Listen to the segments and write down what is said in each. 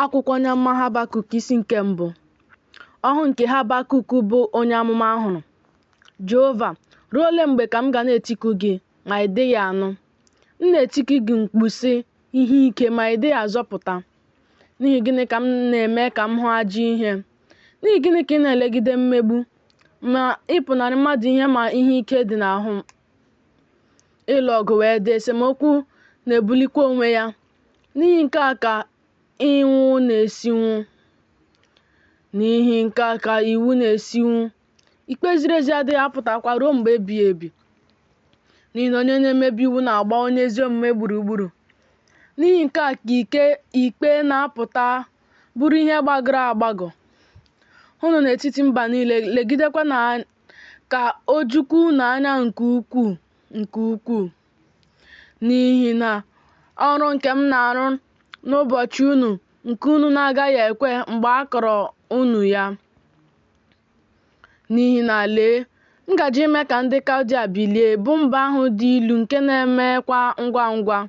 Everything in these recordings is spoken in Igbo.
Akwụkwọ onye amụma Habakuk isi nke mbụ. Ọhụ nke Habakuk bụ onye amụma hụrụ. Jehova, ruo ole mgbe ka m ga na-etiku gị, ma ị dịghị anụ? M na-etiku gị mkpu, sị, Ihe ike! Ma ị dịghị azọpụta. N'ihi gịnị ka m na-eme ka m hụ ajọ ihe? N'ihi gịnị ka ị na-elegide mmegbu? Ma ịpụnarị mmadụ ihe ma ihe ike dị n'ahụ m. Ịlụ ọgụ wee dị, esemokwu na-ebulikwa onwe ya. N'ihi nke a ka iwu na-esinwu. N'ihi nke a ka iwu na-esinwu. Ikpe ziri ezi adịghị apụtakwa ruo mgbe ebighị ebi. N'ihi na onye na-emebi iwu na-agba onye ezi omume gburugburu. N'ihi nke a ka ike ikpe na-apụta bụrụ ihe gbagọrọ agbagọ. Hụnụ n'etiti mba niile, legidekwa na ka o jukwa unu anya nke ukwuu nke ukwuu. N'ihi na ọrụ nke m na-arụ n'ụbọchị unu nke unu na-agaghị ekwe mgbe a kọrọ unu ya. N'ihi na lee, m gaje ime ka ndị Kaldia bilie, bụ mba ahụ dị ilu nke na-emekwa ngwa ngwa,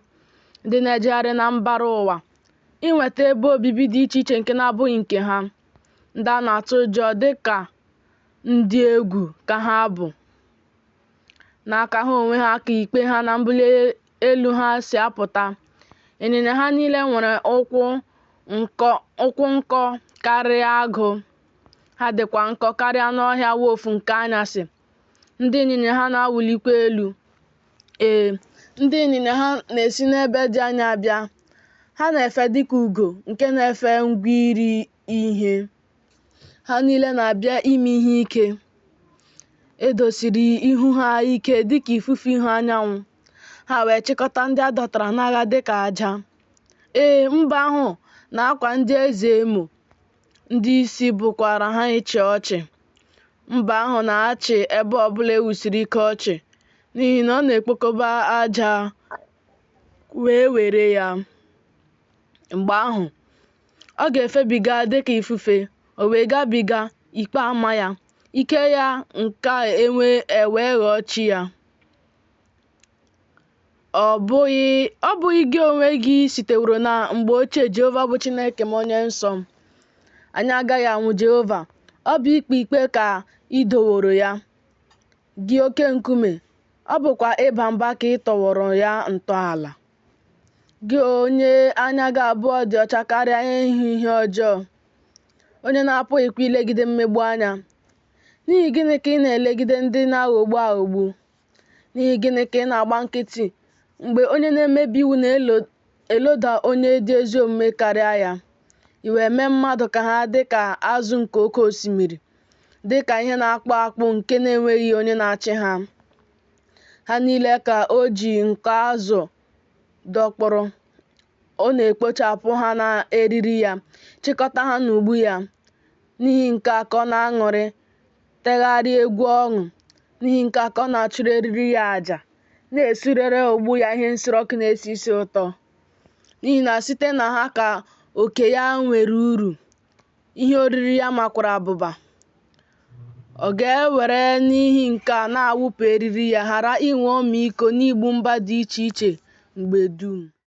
ndị na-ejegharị na mbara ụwa, inweta ebe obibi dị iche iche nke na-abụghị nke ha, ndị a na-atụ ụjọ dị ka ndị egwu ka ha bụ. N'aka ha onwe ha ka ikpe ha na mbuli elu ha si apụta. Ịnyịnya ha niile nwere ụkwụ nkọ karịa agụ, ha dịkwa nkọ karịa anụ ọhịa wolf nke anyasị. Ndị ịnyịnya ha na-awụlikwa elu. Ee, ndị ịnyịnya ha na-esi n'ebe dị anya abịa. Ha na-efe dịka ugo nke na-efe ngwa iri ihe. Ha niile na-abịa ime ihe ike. E dosiri ihu ha ike dịka ifufe ihu anyanwụ. Ha wee chịkọta ndị a dọtara n'agha dịka aja. Ee, mba ahụ na-akwa ndị eze emo, ndị isi bụkwara ha ịchị ọchị. Mba ahụ na-achị ebe ọbụla e wusiri ike ọchị, n'ihi na ọ na-ekpokọba aja wee were ya. Mgbe ahụ, ọ ga-efebiga dịka ifufe, o wee gabiga, ikpe ama ya, ike ya nke ewee ghọọ chi ya. Ọ bụghị gị onwe gị siteworo na mgbe ochie, Jehova bụ Chineke m onye nsọ m. Anyị agaghị anwụ, Jehova. Ọ bụ ikpe ikpe ka ị doworo ya, gị oke nkume, ọ bụkwa ịba mba ka ị tọworo ya ntọala. Gị onye anya gị abụọ dị ọcha karịa ịhụ ihe ọjọọ, onye na-apụghịkwa ilegide mmegbu anya. N'ihi gịnị ka ị na-elegide ndị na-aghọgbu aghọgbu? N'ihi gịnị ka ị na-agba nkịtị mgbe onye na-emebi iwu na-eloda onye dị ezi omume karịa ya? I wee mee mmadụ ka ha dị ka azụ nke oke osimiri, dị ka ihe na-akpụ akpụ nke na-enweghị onye na-achị ha. Ha niile ka o ji nko azụ dọkpụrụ. Ọ na-ekpochapụ ha n'eriri ya, chịkọta ha n'ụgbụ ya. N'ihi nke a ka ọ na-aṅụrị, tegharịa egwu ọṅụ. N'ihi nke a ka ọ na-achụrụ eriri ya àjà, na-esurere ụgbụ ya ihe nsure ọkụ na-esi isi ụtọ. N'ihi na site na ha ka oke ya nwere uru, ihe oriri ya makwara abụba. Ọ ga-ewere n'ihi nke a na-awụpụ eriri ya, ghara inwe ọmịiko n'igbu mba dị iche iche mgbe dum.